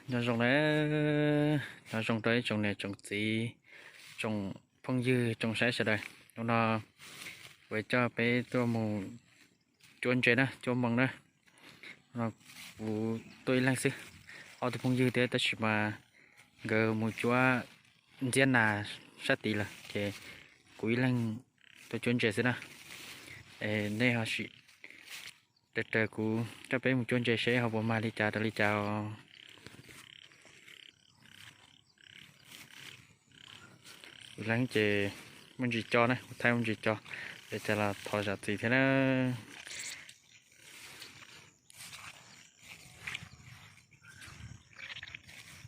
Nyob zoo na, nyob zoo rau ib tsoom niam tsoom txiv, tsoom phooj ywg tsoom saib sawv daws. Hnub no kuv coj peb tuaj mus cuab ntses na, cuab moos na. Hnub no kuv tuaj ib leeg xwb, ob tug phooj ywg thiab tab sis mas nkawd mus cuab ntxiab nas sab tid lawm ces kuv ib leeg tuaj cuab ntses xwb na. Es nej ho sim raws raws kuv coj peb mus cuab ntses seb ho puas mag li cas rau li cas os. Kuv leeg ces muaj ntsis co na, kuv thaij muaj ntsis co, es cas los thov zam txim thiab na.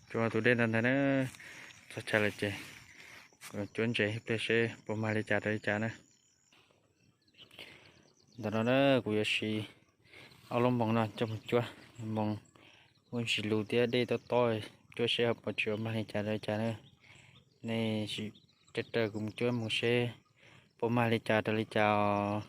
Cuab tus dej ntawd ntag na, txog chaw lawm ces cuab ntses ib pliag seb puas mag li cas rau li cas na. Ntawm no na kuv yuav siv ob lub moos no coj mus cuab, moos muaj ntsis lus thiab dej tob tob, cuab seb ho puas tsis mag li cas rau li cas na. Nej sim raws raws kuv mus cuab moos seb puas mag li cas rau li cas os.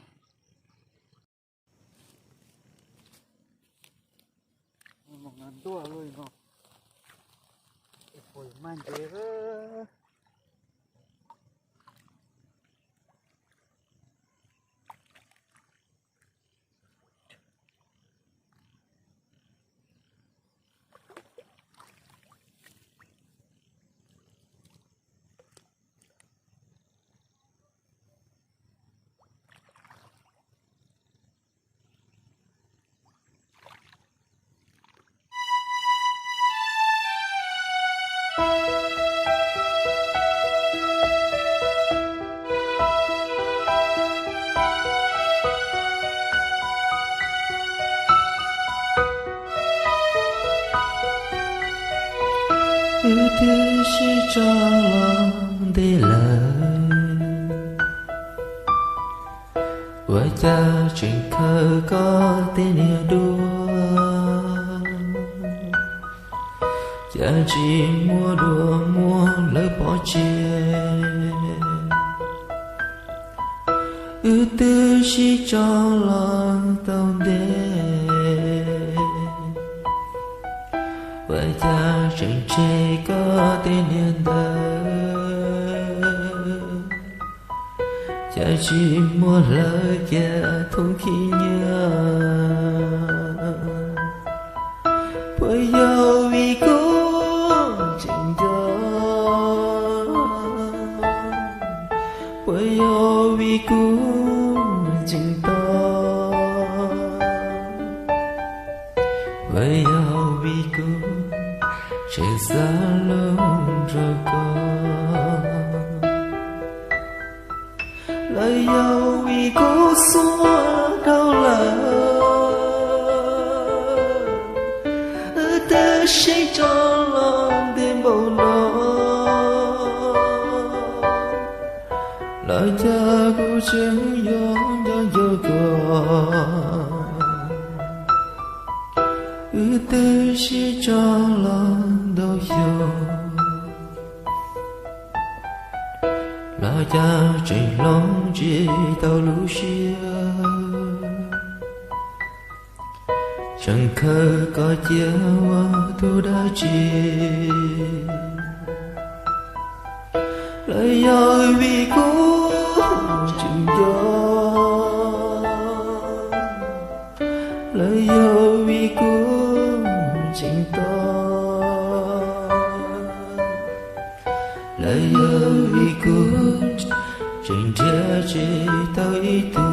Wb twb sib tso los ntev lawm, ua cas tseem khaws koj tej niag duab? Cas tsis muaj duab muab lawv pov tseg? Wb twb sib tso los tau ntev, ua cas tseem tseg koj tej niag ntawv? Cas tsis muab hlawv cia thoob khib nyiab? Puas yog vim kuv tseem nco? Puas yog vim kuv tseem tos? Puas yog vim kuv tseem xav los nrog koj? Los yog vim kuv xuav dhau lawm, wb twb sib tso los ntev npaum no, los cas kuv tseem yuav nco nco koj? Wb twb sib tso los ntau xyoo, los cas tseem hloov tsis tau lub siab, tseem khaws koj cia ua tus dab tsi? Los yog vim kuv tseem nco? Los yog vim kuv tseem tos? Los yog vim kuv tseem nrhiav tsis tau ib tug?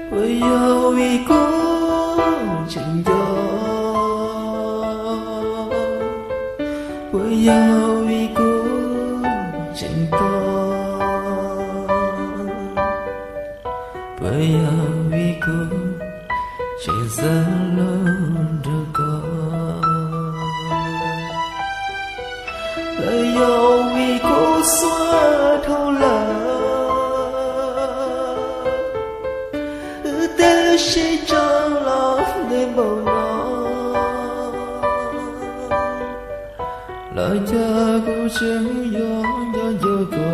Puas yog vim kuv tseem nco? Puas yog vim kuv tseem tos? Puas yog vim kuv tseem xav los nrog koj? Los yog vim kuv xuav dhau lawm, Tseem yuav nco nco koj,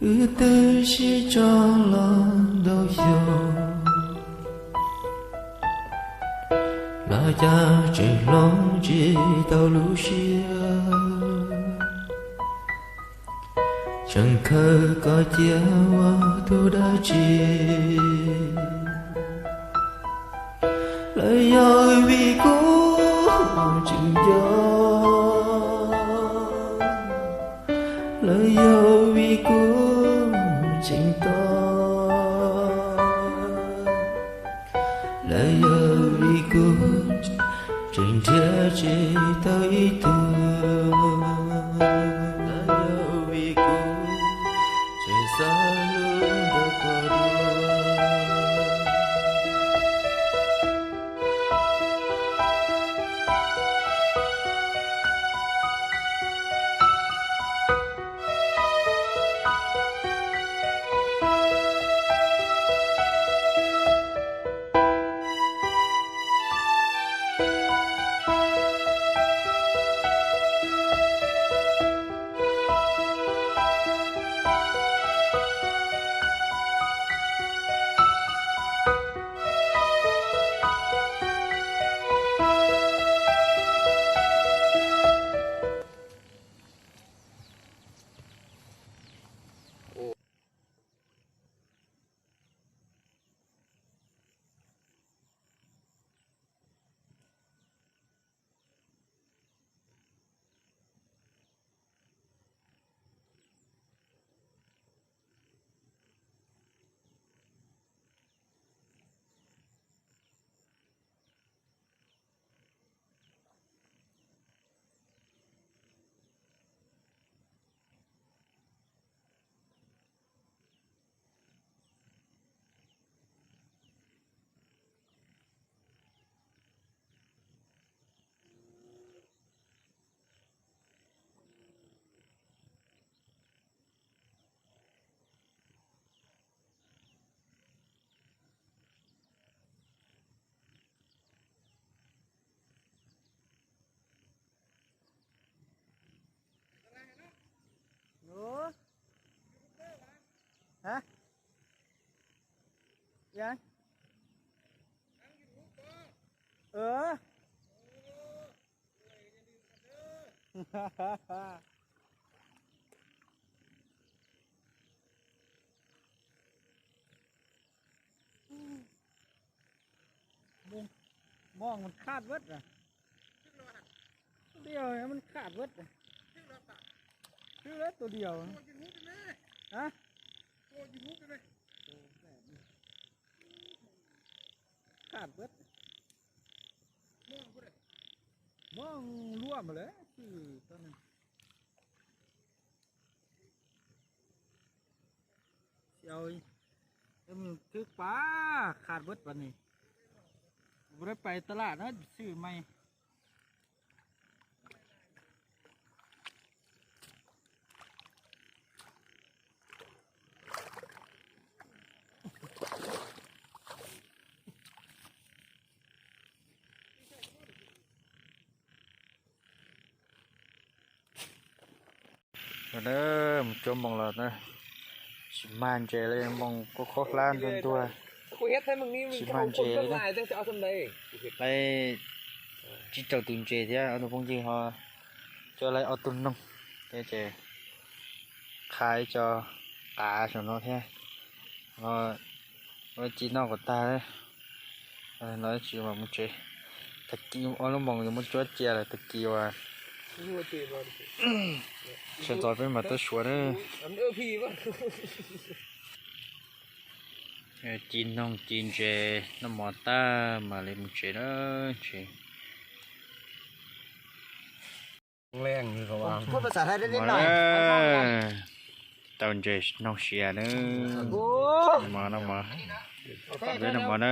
wb twb sib tso los ntau xyoo, los cas tseem hloov tsis tau lub siab. Tseem khaws koj cia ua tus dab tsi? Lawv yog vim kuv tseem nco, lawv yog vim kuv tseem tos, lawv yog vim kuv tseem nrhiav tsis tau ib tug, lawv yog vim kuv tseem xav hlub nrog koj dua. Ua, hab, ya, Mog, man khaj vab a. Tus diaus, man khaj vab. Twb lawv tus diaus. Hab, khaj vab. Mog luaj mas lawm. Xyaw, twb pab khaj vab pas ni. Kuv pais tas las na xwb mas. Mus cuab moos los tsis mag ntses li, moos khaub khaub hlab ntuag ntuag, tsis mag ntses li. Lawv tsib rau tus ntses thiab ob tug phooj ywg ho coj lawv ob tug noog, ces qha ib co qav saum no thiab. Ua ci noj kom tag, no tsis mam mus tsev. Tag kis ua lub moos yuav muab tsuab cia lawm, tag kis uas sawv ntxov peb mam tuaj suav na. Ci noog ci ntses noj mov tag mam li mus tsev na, tsev. Tau ntses noog sia na. Mov noj mov, peb noj mov na.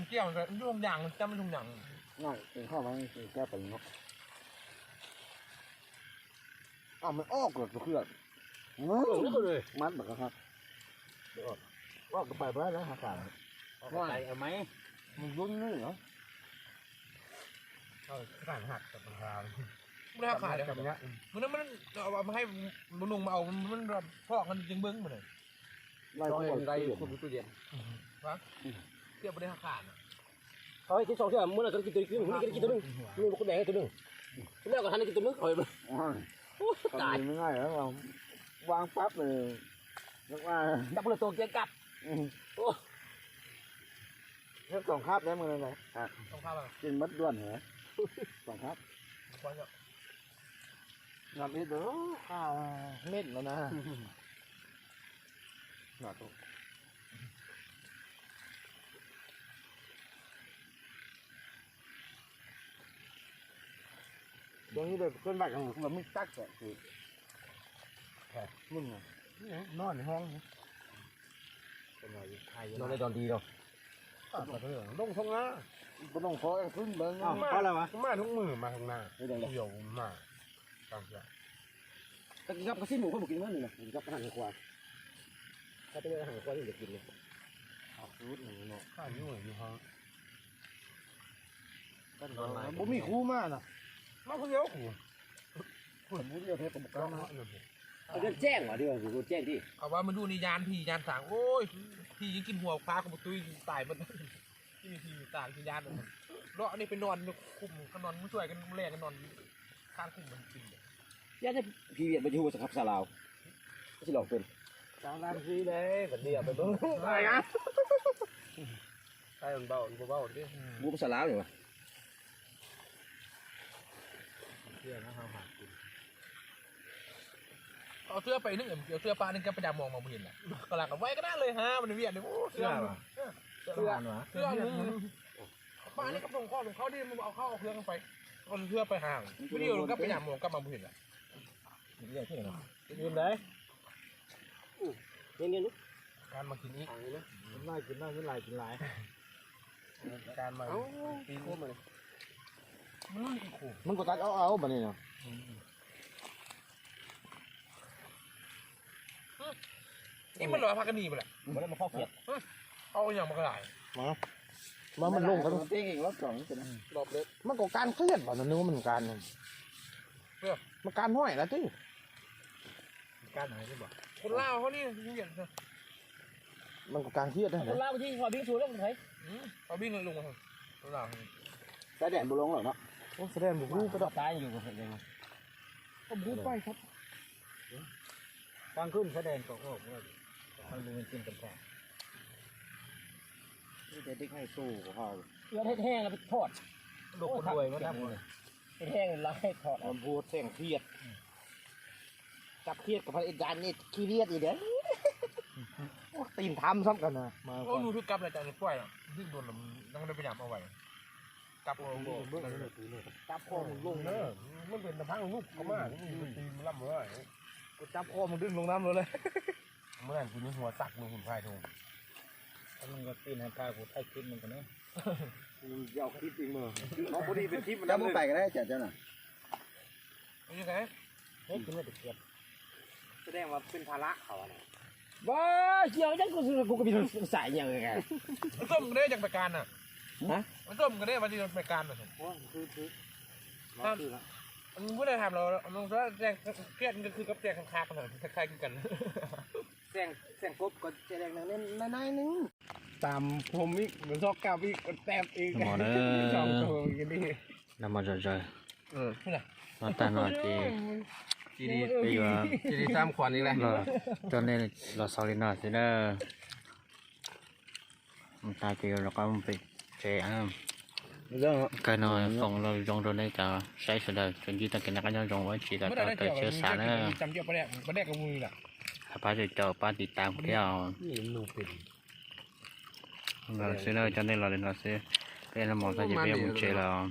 Ntsia, ntuj yam, cam ntuj yam. Noj, koj mas koj pem no. Au, mày ók rồi tụi khưa. Mát bật khát. Ók cái bài bá đó hả cả. Ók cái bài ở máy. Mình vốn nữa hả? Ờ, cái bài hạt tập hạt.ไม่ได้ขาดเลย จำเนี้ย มันมันเอามาให้ลุงมาเอามันพอกกันจริงเบิ้งมาเลย Lai cũng vào đây, không có điện. Hả? Tiệm bên đây hạt. Thôi, cái sau kia, muốn là cái tôi kia, muốn cái kia tôi đừng. Muốn có đèn tôi đừng. Cái nào có thằng kia tôi đừng khỏi. Ôi, còn tải gì mới ngay đó mà. Vang pháp này. Nước mà. Đập lượt tôi kia cặp. Ừ. Ôi. Nước tổng khắp đấy mà này. À. Tổng khắp à? Trên mất luôn hả? Tổng khắp. Quan trọng. Làm ít đó. À, mệt rồi nè. Ngọt không? Giống như là cơn bạch là không là mít tắc vậy thì mưng à. Nó này hoang. Nó đây còn gì đâu. Đông không á. Có đông khó em cứ bớn. Có là mà. Mà không mưa mà không nà. Nhiều mà. Tao gắp cái xíu mù có một ký nữa nè, gắp cái hàng qua. Gắp cái hàng qua thì được kịp nè. Học cái út này nè. Hai đứa này như hả? Bố mì khú mà nè. Nó có dấu của. Của bố đi theo cái bục cá mà. Cái đen chen mà đi, cái đen chen đi. เอาว่ามันอยู่ในยานผียานสาง โอ้ย ผียังกินหัวปลากับตุ้ยตายมัน ที่มีผีตายที่ยาน เลาะนี่ไปนอนคุมก็นอนมุ้งช่วยกันแลกกันนอน ข้างคุมมันกินเลย Yat thiab phi Việt mà chưa hùa sập sà Lào. Có xin lòng quên. Cháu làm gì đấy, vẫn đi ở bên Đông. Ai á? Ai còn bảo, bảo bảo đi. Mua sà Lào rồi mà. Kia nó hao hạt. เอาเสื้อไปนึกเอาเสื้อป้านึกก็ไปดามมองมาบ่เห็นแหละกำลังกับไว้ก็ได้เลยฮะมันเวียนเลยโอ้เสื้อ เสื้อ เสื้อ เสื้อ ป้านี่ก็ส่งข้อส่งเขาดิมันเอาเข้าเอาเครื่องไปเอาเสื้อไปห่างวิดีโอก็ไปดามมองกลับมาบ่เห็นแหละ Yên đấy. Yên yên. การมากินอีก Ăn đấy. Hôm nayกินได้ไม่ไรกินหลาย การมาปีนอุ้มมาเลย มันมีอีกโขง มันก็ตัดเอาเอาบัดนี้เนาะ นี่มันเหลือผักกะหนี่ไปแหละ ไม่ได้มาข้อเขียด เอาอย่างมันก็ได้ มา มามันลงกัน Tiếng Việt lắm còn cái này. รอบเล็ก มันก็การเครียดว่ะนึกว่ามันการนั่น เพื่อ มันการห้อยแล้วที่ การไหนที่บอก คนลาวเขานี่เวียดนะ มันก็กลางเทียดนะ Sái đèn npus loo lawm no. Sái đèn npus loo, kab kub pais sab. Kab kub sái đèn kom ua, kab kub tim tam pom. Ib tes dej heej su, ua tes heej thom, lub kua duav no, tes heej lawv thom, npua txeem thiaj. Cov thiaj kom pha ib zaj nej khi thiaj ib diam. Tim tham xom kas na. Ua lub thwb kab lawv cov nws quaj, thwb dua lawm, nws pab yam ua vais. Kab kub, kab kub loo, muab pem nta phab lub kab mas, tim lab lawm. Kuv cab kho mus dwb loo nab lawm. Muab kuv nyuj hua tag lub hum phai rau. Koj tij hais phaj kuv thaij clip mus kom na. Kuv yog clip ib mas, no kuv di pem clip mas. Cab muab pais kas na, cab cab na. Sái đèn mas pes phaj lab qhov na. Vas, yog ib kuv kuv kuv xaim nyaw. Tuaj mus deb cov pais kas na. Tuaj mus deb vas li pais kas na. Muab tham los, kiaj khwb kab tsiaj khab khab, khai khai kan. Tam phom ib, txhob kam ib, teb ib, no mas zom zaws. Noj tag no ces, coj nej los xaus li no xwb na. Tag ces rov qab mus pem tsev. Kawg no foom zoo rau nej cov saib sawv daws tsuas ntsib tag kev noj qab nyob zoo ua tsis tas tau tawm tshiab xav na. Pab caum caum pab tiv tam thiab os. Xwb na, coj nej los li no xwb. Peb noj mov tag ces peb mus tsev lawm.